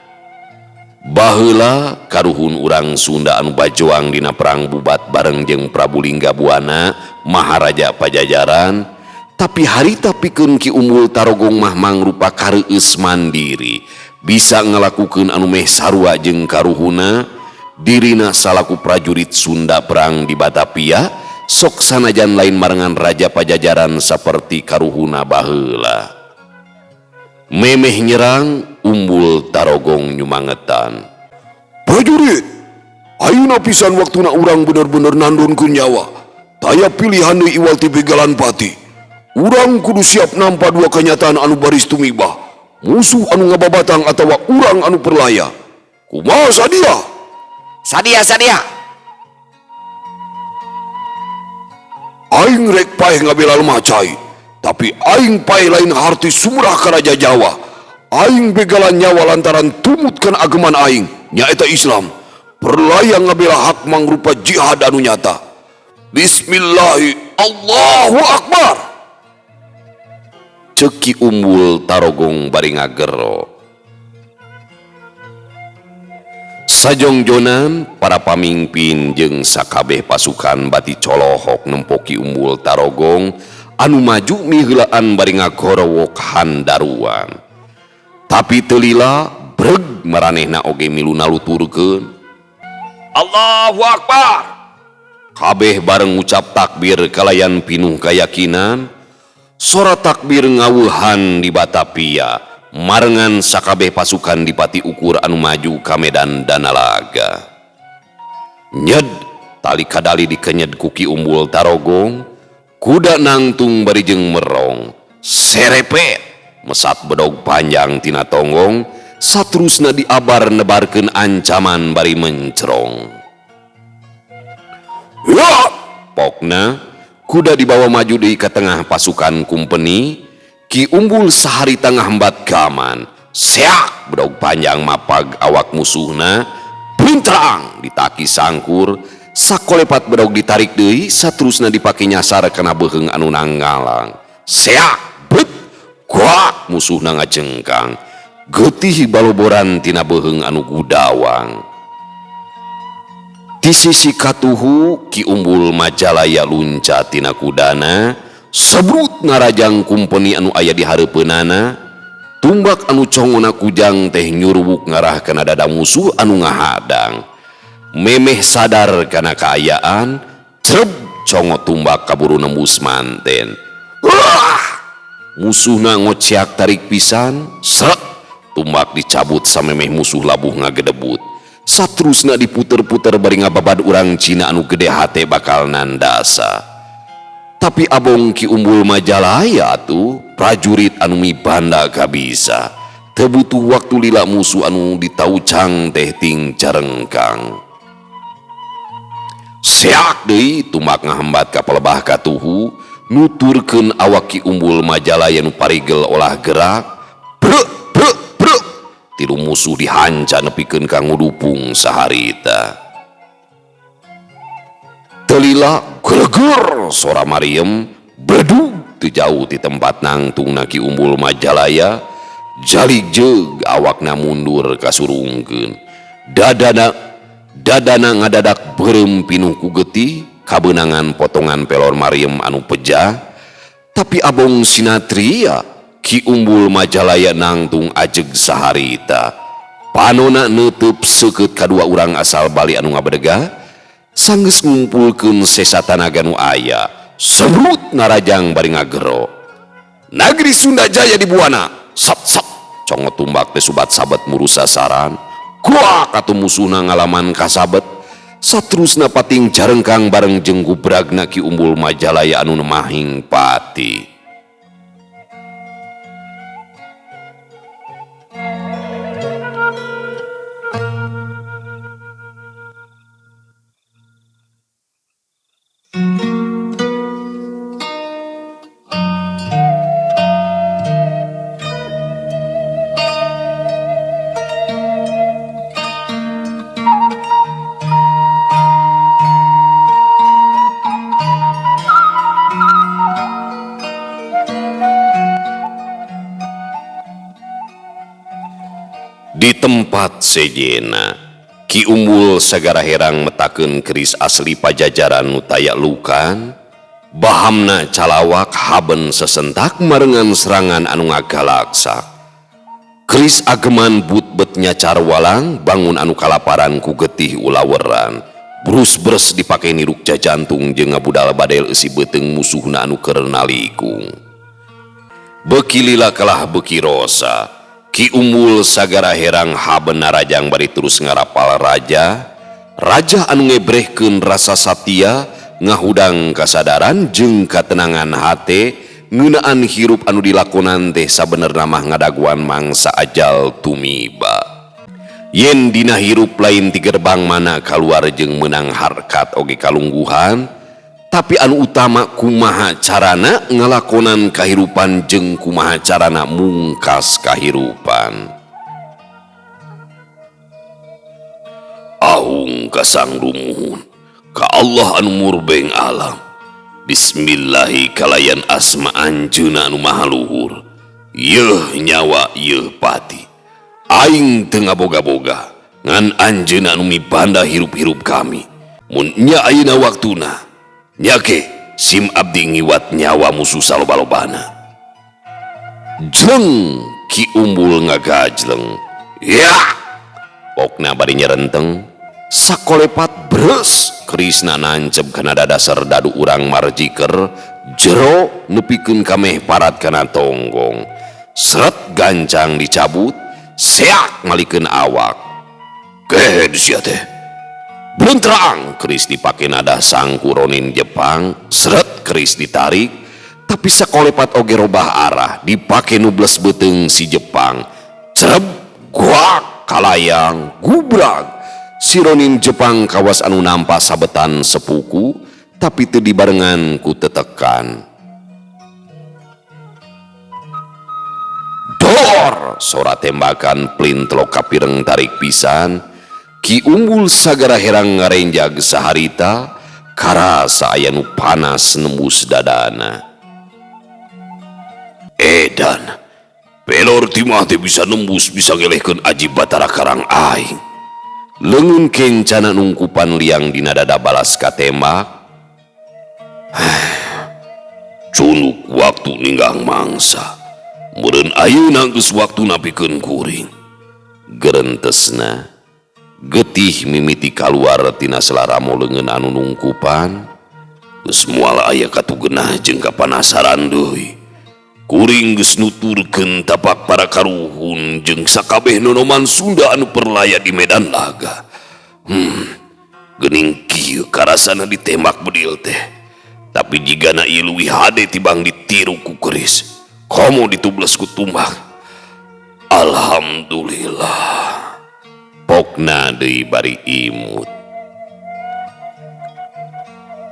Baheula karuhun urang Sunda anu bajoang dina perang Bubat bareng jeung Prabu Linggabuana, Maharaja Pajajaran, tapi harita pikeun Ki Umbul Tarogong mah mangrupa kareueus mandiri, bisa ngalakukeun anu meh sarua jeung karuhuna, dirina salaku prajurit Sunda perang di Batavia, sok sanajan lain marengan Raja Pajajaran saperti karuhuna baheula. Memeh nyerang Umbul Tarogong nyumangetan. Prajurit, ayeuna pisan waktuna urang bener-bener nandonkeun nyawa. Taya pilihan deui iwal ti begalan pati. Urang kudu siap nampa dua kenyataan anu baris tumibah. Musuh anu ngababatang atawa urang anu perlaya. Kumaha sadia? Sadia, sadia. Aing rek paeh ngabela lemah cai, tapi aing paeh lain harti sumrah ka Raja Jawa. Aing begalan nyawa lantaran tumutkan ageman aing, nyaeta Islam. Perlaya ngabela hak mangrupa jihad anu nyata. Bismillahi Allahu Akbar. Ceuk Ki Umbul Tarogong bari ngagero. Sajongjonan para pamingpin jeung sakabeh pasukan bati colohok nempo Ki Umbul Tarogong anu maju miheulaan bari ngagorowok handaruan. Tapi teu lila breg maranehna oge milu naluturkeun. Allahu Akbar. Kabeh bareng ngucap takbir kalayan pinuh kayakinan. Sora takbir ngawuhan di Batavia, marengan sakabeh pasukan Dipati Ukur anu maju ka medan Danalaga. Nyed tali kadali dikenyed ku Ki Umbul Tarogong, kuda nangtung bari jeung merong, serepet mesat bedog panjang tina tonggong, satrusna diabar nebarkeun ancaman bari mencerong. Ya, pokna kuda dibawa maju deui ka tengah pasukan kumpeni. Ki Umbul sahari tengah hambat gaman, seak bedog panjang mapag awak musuhna, blintrang ditaki sangkur, sakolepat bedog ditarik deui, satrusna dipake nyasar kana beuheung anu nanggalang. Seak bet kuak musuhna ngajengkang, getih baloboran tina beuheung anu gudawang. Di sisi katuhu Ki Umbul Majalaya luncat tina kudana, sebrut ngarajang kumpeni anu aya di hareupeunana, tumbak anu congona kujang teh nyuruwuk ngarah kana dada musuh anu ngahadang. Memeh sadar kana kaayaan, creb congo tumbak kaburu nembus manten. Wah! Musuhna ngociak tarik pisan, srek tumbak dicabut samemeh musuh labuh ngagedebut. Satrusna diputer-puter bari ngababad urang Cina anu gede hate bakal nandasa. Tapi abong Ki Umbul Majalaya atuh prajurit anu mibanda kabisa. Teu butuh waktu lila musuh anu ditaucang teh ting carengkang. Seak deui tumbak ngahambat ka pelebah katuhu, nuturkeun awak Ki Umbul Majalaya nu parigel olah gerak. Brek brek brek. Tilu musuh dihanca nepikeun ka ngudupung saharita. Telila geleger sora Mariem bledug teu jauh ti tempat nangtungna Ki Umbul Majalaya, jalik jeug awakna mundur kasurungkeun. Dadana ngadadak beureum pinuh ku getih kabeunangan potongan pelor Mariem anu pejah. Tapi abong sinatria Ki Umbul Majalaya nangtung ajeg saharita. Panona neuteub seukeut kadua urang asal Bali anu ngabedegah, sanggeus ngumpulkeun sesa tanaga nu aya, semrut ngarajang bari ngagero. Nagri Sunda Jaya di Buana. Sat sat congot tumbak teh subat sabet muru sasaran. Kuak atuh musuhna ngalaman kasabet. Satrusna pating jarengkang bareng jeung gubragna Ki Umbul Majalaya anu nemahing pati. Di tempat sejena, Ki Umbul sagara herang metakeun keris asli Pajajaran nu taya lukan, bahamna calawak haben sesentak marengan serangan anu ngagalaksak. Keris ageman but-bet nyacar walang, bangun anu kalaparan ku getih ulaweran. Brus-bres dipake niruk jajantung jeung ngabudal badel eusi beuteung musuhna anu keur nalikung. Beuki lila kalah beuki rosa. Ki Umbul sagara herang haben narajang bari terus ngarapal raja. Raja anu ngebrehkeun rasa satia, ngahudang kasadaran jeung katenangan hate, ngeunaan hirup anu dilakonan teh sabenerna mah ngadaguan mangsa ajal tumiba. Yen dina hirup lain ti gerbang mana kaluar jeung meunang harkat oge kalungguhan, tapi anu utama kumaha carana ngalakonan kahirupan jeung kumaha carana mungkas kahirupan. Ahung kasang rumuhun ka Allah anu murbeng alam. Bismillahi kalayan asma anjeunna anu maha luhur. Yeuh nyawa yeuh pati. Aing teu ngaboga-boga ngan anjeunna anu mibanda hirup-hirup kami. Mun nya ayeuna waktuna nyake sim abdi ngiwat nyawa musuh saloba-lobana. Jleng Ki Umbul ngagajleng. Ya! Pokna bari nyerenteng, sakolepat bres kerisna nancep kana dada serdadu urang marjiker, jero nepikeun kameh parat kana tonggong. Seret gancang dicabut, seak malikeun awak. Gehed sia teh. Bluntraang keris dipake nada sangku ronin Jepang, seret keris ditarik, tapi sakolepat oge robah arah, dipake nubles beuteung si Jepang. Cereb, guak, kalayang, gubrag. Si ronin Jepang kawas anu nampa sabetan sepuku, tapi teu dibarengan ku tetekan. Dor, sora tembakan plintlok kapireng tarik pisan. Ki Umbul sagara herang ngarenjag saharita, karasa aya nu panas nembus dadana. Edan, pelor timah teh bisa nembus bisa ngelehkeun aji Batara Karang aing. Leungeun kencana nungkupan liang dina dada balas katembak. Cunuk waktu ninggang mangsa. Meureun ayeuna geus waktuna pikeun kuring. Gerentesna getih mimiti kaluar tina selaramo leungeun anu nungkupan. Geus moal aya katugenah jeung kapanasaran deui. Kuring geus nuturkeun tapak para karuhun jeung sakabeh nonoman Sunda anu perlaya di medan laga. Geuning kieu karasana ditembak bedil teh. Tapi jigana ieu leuwih hade tibang ditiru ku keris. Komo ditubles ku tumbak. Alhamdulillah. Pokna deui bari imut.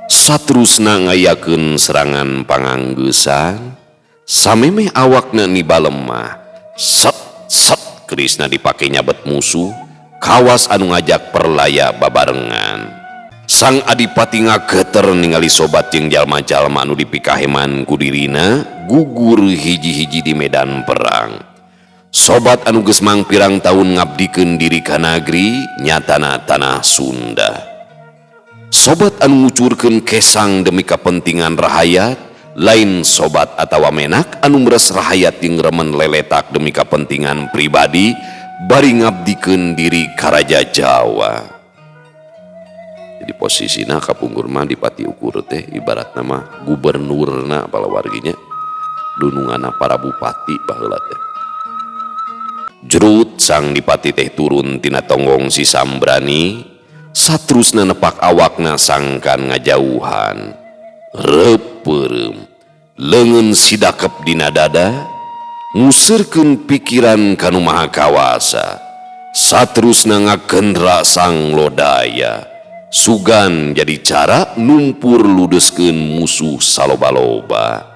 Satrusna ngayakeun serangan panganggeusan, samemeh awakna niba lemah. Set set kerisna dipake nyabet musuh, kawas anu ngajak perlaya babarengan. Sang adipati ngageter ningali sobat jeung jalma-jalma anu dipikaheman ku dirina gugur hiji-hiji di medan perang. Sobat anu geus mangpirang taun ngabdikeun diri ka nagri nyatana tanah Sunda. Sobat anu ngucurkeun kesang demi kapentingan rahayat, lain sobat atawa menak anu meres rahayat jeung remen leletak demi kapentingan pribadi bari ngabdikeun diri ka Raja Jawa. Jadi posisina kapungkur mah Dipati Ukur teh ibaratna mah gubernurna palawarginya. Dununganna para bupati baheula teh. Jrut sang dipati teh turun tina tonggong si Sambrani, satrusna nepak awakna sangkan ngajauhan. Reup peureum, leungeun sidakep dina dada, nguseurkeun pikiran ka Nu Maha Kawasa. Satrusna ngakendra sang lodaya, sugan jadi cara numpur ludeskeun musuh saloba-loba.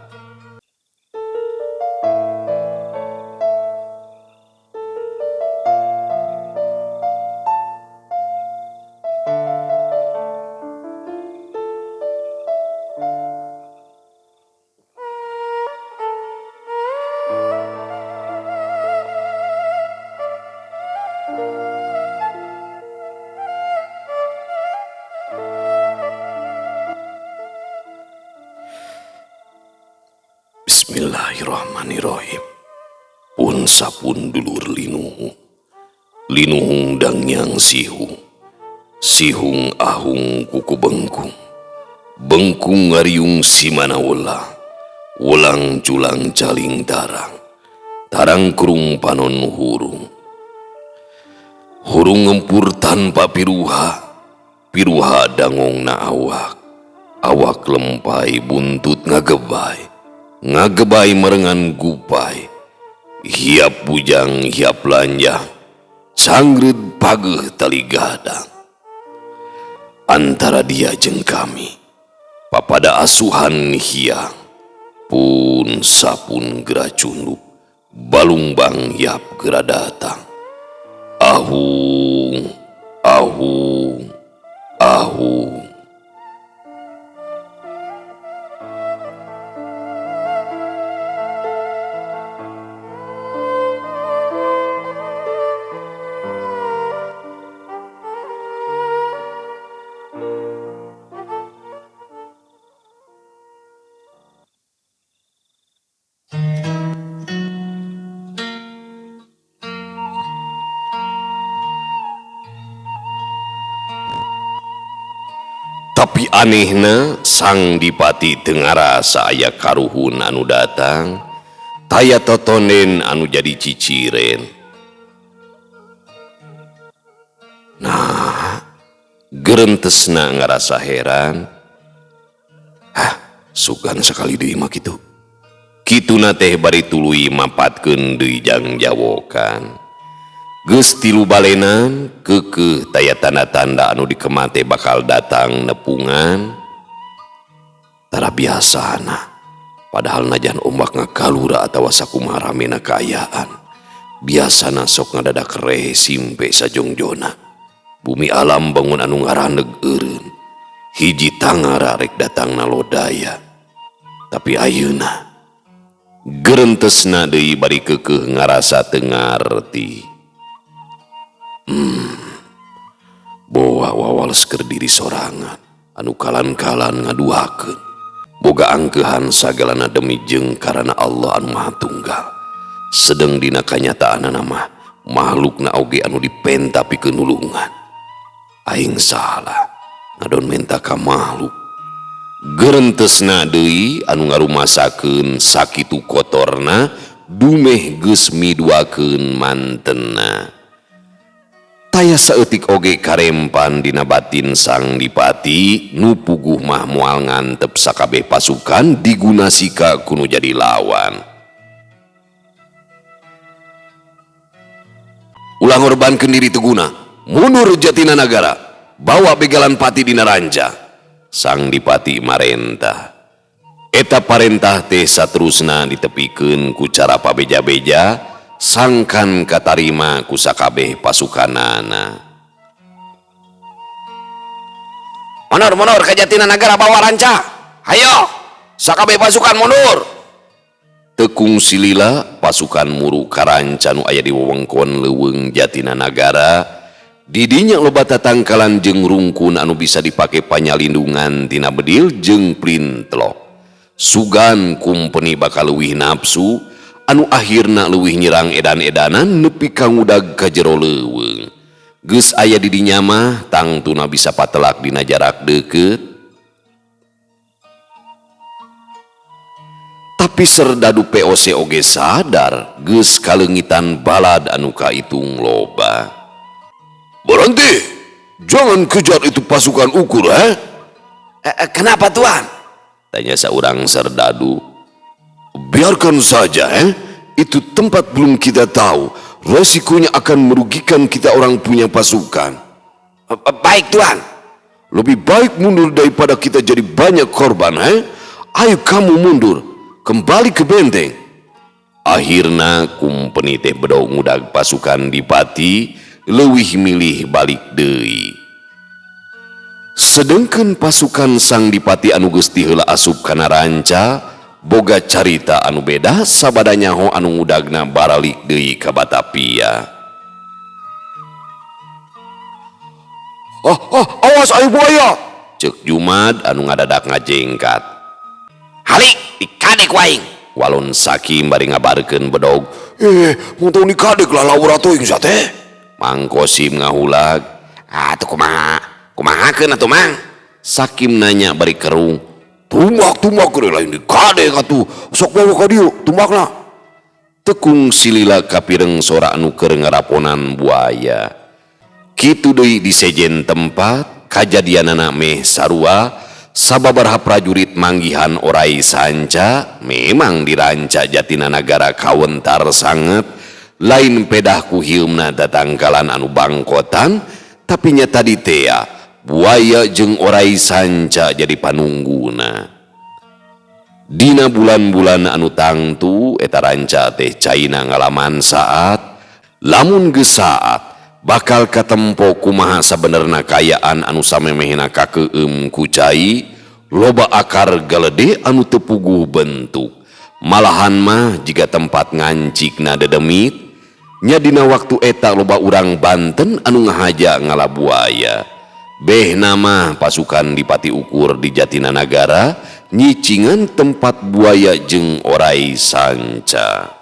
Bismillahirrahmanirrahim. Pun sapun dulur linuhung, linuhung dangyang sihung, sihung ahung kuku bengkung, bengkung ngariung simana welang, welang culang caling tarang, tarang kurung panon hurung, hurung ngempur tanpa piruha, piruha dangong na awak, awak lempai buntut ngagebai, ngagebai merengan gupai, hiap bujang hiap lanjang, cangreud pageuh tali gadang. Antara dia jeung kami, papada asuhan hiang, pun sapun gera cunduk, balungbang hiap gera datang. Ahung, ahung, ahung. Tapi anehna sang dipati teu ngarasa aya karuhun anu datang, taya totonen anu jadi ciciren. Nah, gerentesna ngarasa heran. Hah, sugan sakali deui mah kitu. Kituna teh bari tuluy mapatkeun deui jang jawokan. Geus tilu balenan keukeuh taya tanda-tanda anu dikemate bakal datang nepungan. Tara biasana, padahal najan ombak ngakalura atawa sakumaha ramena kaayaan. Biasana sok ngadadak reh simpe sajongjona. Bumi alam bangun anu ngaraneg eureun. Hiji tangara rek datangna lodaya. Tapi ayeuna gerentesna deui bari keukeuh ngarasa teu ngarti. Boa wawales keur diri sorangan anu kalan-kalan ngaduakeun. Boga angkeuhan sagalana demi jeung karana Allah anu Maha Tunggal. Sedeng dina kanyataanana mah makhlukna oge anu dipenta pikeun nulungan. Aing salah ngadon menta ka makhluk. Gerentesna deui anu ngarumasakeun sakitu kotorna dumeh geus miduakeun mantenna. Taya saeutik oge karempan dina batin sang dipati nu puguh mah moal ngantep sakabeh pasukan digunasika kuno jadi lawan. Ulah ngorbankeun diri teu guna, mundur jatina nagara, bawa begalan pati dina ranca. Sang dipati marentah. Eta parentah teh saterusna ditepikeun ku cara pabeja-beja, sangkan katarima ku sakabeh pasukanana. Mundur, mundur ka jatina nagara bawa ranca. Hayo, sakabeh pasukan mundur. Tekung silila pasukan muru karanca nu aya di wewengkon leuweung jatina nagara. Didinya loba tatangkalan jeung rungkun anu bisa dipake panyalindungan tina bedil jeung plintlok. Sugan kumpeni bakal leuwih nafsu anu akhirna leuwih nyerang edan-edanan nepi ka ngudag ka jero leuweung. Geus aya di dinya mah tangtuna bisa patelak dina jarak deukeut. Tapi Tapi serdadu POC oge sadar geus kaleungitan balad anu kaitung loba. Berhenti! Jangan kejar itu pasukan Ukur, eh? Kenapa tuan? Tanya seorang serdadu. Biarkan saja, eh? Itu tempat belum kita tahu. Resikonya akan merugikan kita orang punya pasukan. Baik tuan. Lebih baik mundur daripada kita jadi banyak korban, eh? Ayo kamu mundur, kembali ke benteng. Akhirna kumpeni teh bedog ngudag pasukan Dipati leuwih milih balik deui. Sedengkeun pasukan Sang Dipati anu geus tiheula asup kana ranca boga carita anu beda sabada nyaho anu ngudagna baralik deui ka Batavia. Ah, ah, awas ayo buaya. Ceuk Jumad anu ngadadak ngajengkat. Halik dikadek waing. Walon Sakim bari ngabarkeun bedog. Mun dikadek lah laura teuing teh. Mang Kosim ngahulag. Atuh kumaha? Kumahakeun atuh Mang? Sakim nanya bari kerung. Tumbak-tumbak ge lain dikadek atuh. Sok bawa ka dieu, tumbakna. Tekung silila kapireng sora anu keur ngaraponan buaya. Kitu deui di sejen tempat kajadianana meh sarua sababaraha prajurit manggihan orai sanca memang diranca jatina nagara kawentar sanget. Lain pedah ku hiumna datangkalan anu bangkotan tapi nya tadi tea buaya jeung orai sanca jadi panungguna. Dina bulan-bulan anu tangtu eta ranca teh caina ngalaman saat lamun geus saat bakal katempo kumaha sabenerna kayaan anu samemehna kakeueum ku cai loba akar galede anu teu puguh bentuk malahan mah jiga tempat ngancikna dedemit. Nya dina waktu eta loba urang Banten anu ngahaja ngala buaya. Beh nama pasukan Dipati Ukur di Jatina Nagara nyicingan tempat buaya jeung orai sanca.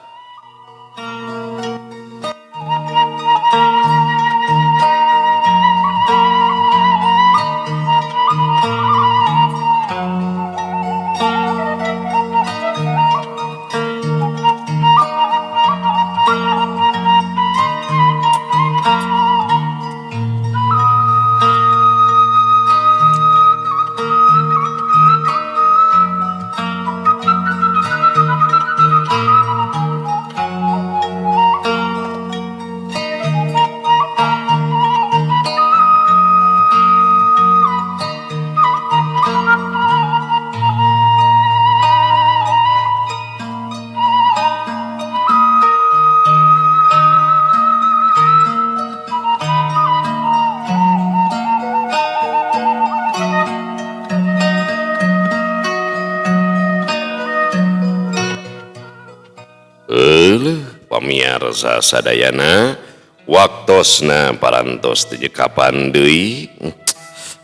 Pamiarsa sadayana waktosna parantos teu kapan deui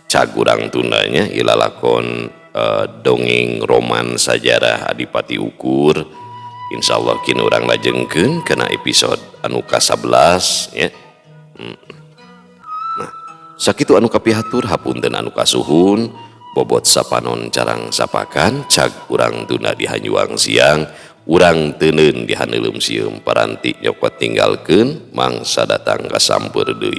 cagurang tundanya ilalakon dongeng roman sajarah Adipati Ukur. Insyaallah kini urang lajengkeun kana episode anu ka-11 ya. Nah, sakitu anu kapihatur hapunten anu kasuhun bobot sapanon carang sapakan cag urang tunda di hanjuang siang urang teuneun di haneuleum sieum paranti nyokot tinggalkeun mangsa datang ka sampeur deui.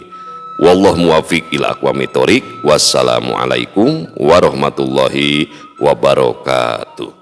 Wallahu muwaffiq ila aqwamit thoriq. Wassalamualaikum warahmatullahi wabarakatuh.